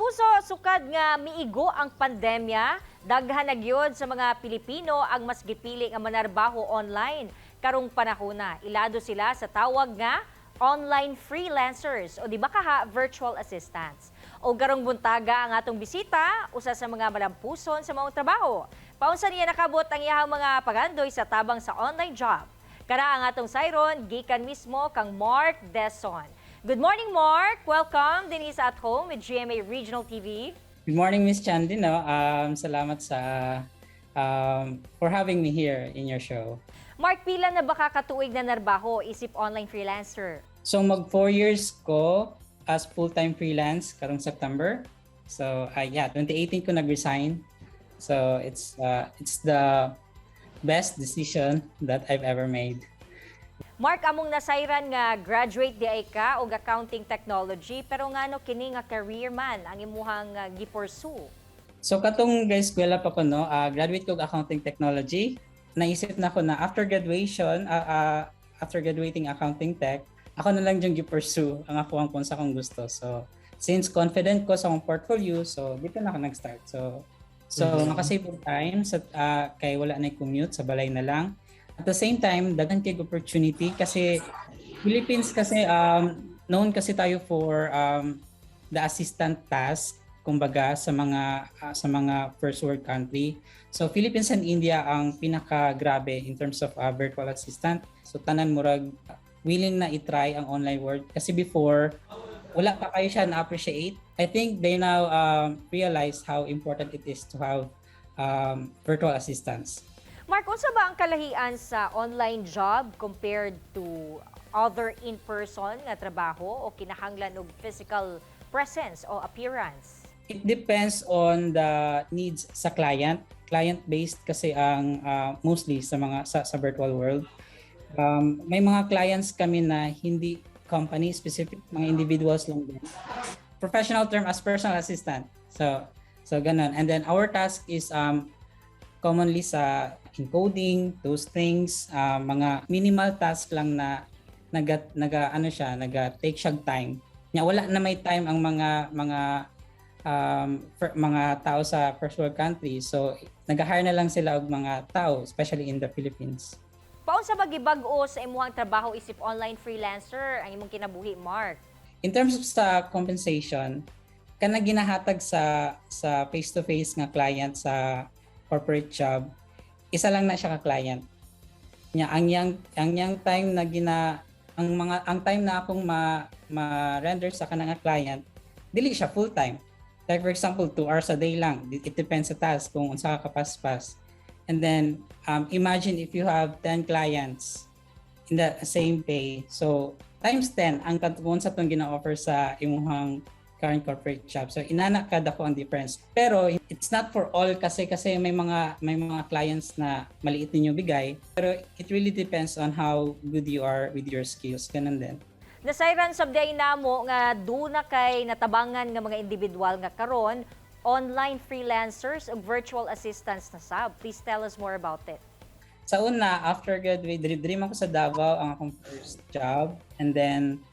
Kapuso, sukad nga miigo ang pandemya, daghan na gyud sa mga Pilipino ang mas gipili nga manarbaho online karong panahona. Ilado sila sa tawag nga online freelancers o di ba kaha virtual assistants. O karong buntaga ang atong bisita, usa sa mga malampuson sa maong trabaho. Paunsa niya nakabot ang iyang mga pagandoy sa tabang sa online job? Kara ang atong sayron gikan mismo kang Mark Deson. Good morning, Mark. Welcome dinhi sa At Home with GMA Regional TV. Good morning, Miss Chandy. No? Salamat sa for having me here in your show. Mark, pila na ba ka katuig na narbaho isip online freelancer? So mag 4 years ko as full-time freelance karong September. So yeah, 2018 ko nag-resign. So it's the best decision that I've ever made. Mark, among nasayran nga graduate diay ka og accounting technology, pero ngano kini nga career man ang imuhang gi-pursue? So katong guys, eskwela pa ko, no, graduate ko og accounting technology. Naisip na ko na after graduation, after graduating accounting tech, ako na lang yung gi-pursue ang ako ang kung sa akong gusto. So since confident ko sa akong portfolio, so dito na ako nag-start. So makasave og time sa kay wala na commute, sa balay na lang. At the same time, daghan kay opportunity kasi Philippines kasi known kasi tayo for the assistant task kumbaga sa mga first world country. So Philippines and India ang pinaka grabe in terms of virtual assistant. So tanan murag willing na i-try ang online world kasi before wala pa kayo siya na-appreciate. I think they now realize how important it is to have virtual assistants. Mark, unsa ba ang kalahian sa online job compared to other in-person nga trabaho o kinahanglan og physical presence o appearance? It depends on the needs sa client. Client-based kasi ang mostly sa mga sa virtual world. May mga clients kami na hindi company specific, mga individuals lang din. Professional term as personal assistant. So ganun. And then our task is commonly sa encoding, those things, mga minimal task lang na naga ano siya, naga take siya time. Nya wala na may time ang mga tao sa first world country. So nag-hire na lang sila og mga tao, especially in the Philippines. Paunsa ba gibag-o sa imuhang trabaho isip online freelancer ang imong kinabuhi, Mark? In terms of sa compensation, kana ginahatag sa face-to-face nga client sa corporate job, isa lang na siya ka client. Nya ang yang time na gina ang mga ang time na akong ma ma-render sa kanang nga client, dili siya full time. Like for example, 2 hours a day lang. It depends sa task kung unsa ka kapaspas. And then imagine if you have 10 clients in the same pay. So times 10 ang kung sa tong gina-offer sa imuhang current corporate job. So inana kadako ang difference. Pero it's not for all kasi may mga clients na maliit ninyo bigay. Pero it really depends on how good you are with your skills. Ganun din. Nasayran sab diay namo nga duna kay natabangan nga mga individual nga karon online freelancers ug virtual assistants na sab. Please tell us more about it. Sa una, after graduate, dream ako sa Davao ang akong first job. And then,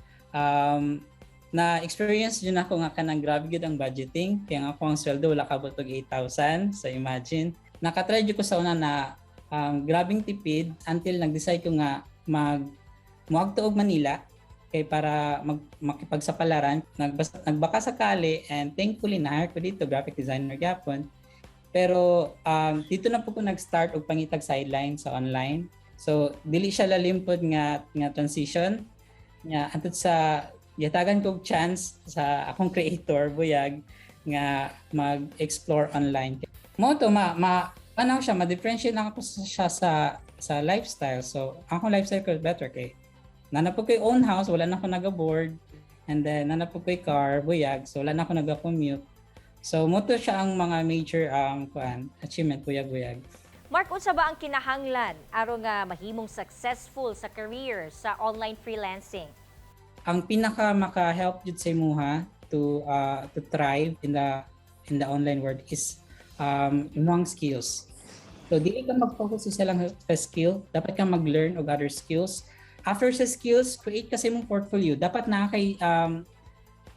na-experience din ako nga kanang grabe gyud ang budgeting. Kaya nga ako ang sweldo wala kabot og 8,000. So imagine. Nakatry jud ko sa una na grabing tipid until nag-decide ko nga mag muadto og Manila kay para makipagsapalaran. Nagbaka sakali and thankfully na-hire ko dito, graphic designer gyapon. Pero dito na po ko nag-start og pangitag sideline sa online. So dili siya lalim pod nga transition. Nya antud sa gihatagan ko og chance sa akong creator buyag nga mag-explore online. Mao to ma, ma ano siya, ma-differentiate na ako siya sa lifestyle. So ang akong lifestyle ko better kay naa na po ko'y own house, wala na ako naga-board. And then naa na po ko'y car, buyag, so wala na ako naga-commute. So mao to siya ang mga major kuan achievement, buyag buyag. Mark, unsa ba ang kinahanglan aron nga mahimong successful sa career sa online freelancing? Ang pinaka maka-help jud sa imuha to thrive in the online world is imong skills. So dili ka mag-focus sa lang sa skill, dapat ka mag-learn og other skills. After sa skills, create ka sa imong portfolio. Dapat naa kay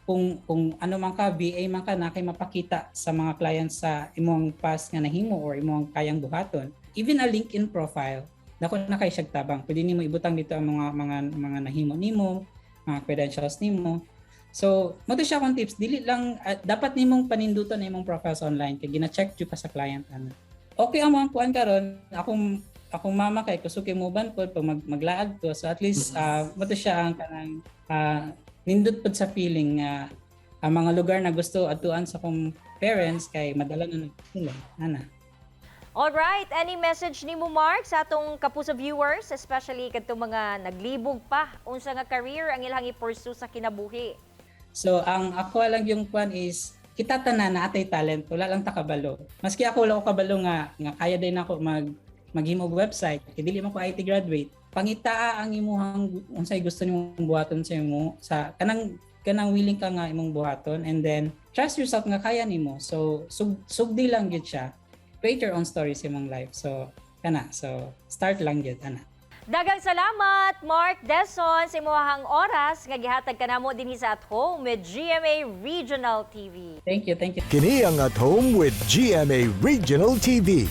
Kung ano man ka, VA man ka, na kay mapakita sa mga clients sa imong past nga nahimo or imong kayang buhaton. Even a LinkedIn profile, dako na kay siyag tabang. Pwede nimo ibutang dito ang mga nahimo nimo, mga credentials nimo. So, mao to siya akong tips. Dili lang dapat nimong paninduton ang imong profiles online kay gina-check jud ka sa client ana. Okay ang mga kuan karon, akong mama kay kusog kay muban pod pag maglaag to. So at least mao to siya ang kanang nindot pod sa feeling nga ang mga lugar na gusto adtuan sa akong parents kay madala na nila ana. Alright, any message nimo, Mark, sa atong Kapuso viewers, especially kadtong mga naglibog pa unsa nga career ang ilang i-pursue sa kinabuhi? So ang ako lang yung kwan is kita tanan naa tay talent, wala lang ta kabalo. Maski ako, wala ko kabalo nga kaya din ako maghimo og website, kay dili man ko IT graduate. Pangitaa ang imuhang unsay gusto nimong buhaton sa imo sa kanang willing ka nga imong buhaton and then trust yourself nga kaya nimo. So sugdi lang gyud siya. Create your own story sa imong life. So kana, so start lang gyud ana. Daghang salamat, Mark Deson, sa imong oras nga gihatag kanamo dinhi sa At Home with GMA Regional TV. Thank you, thank you. Kini ang At Home with GMA Regional TV.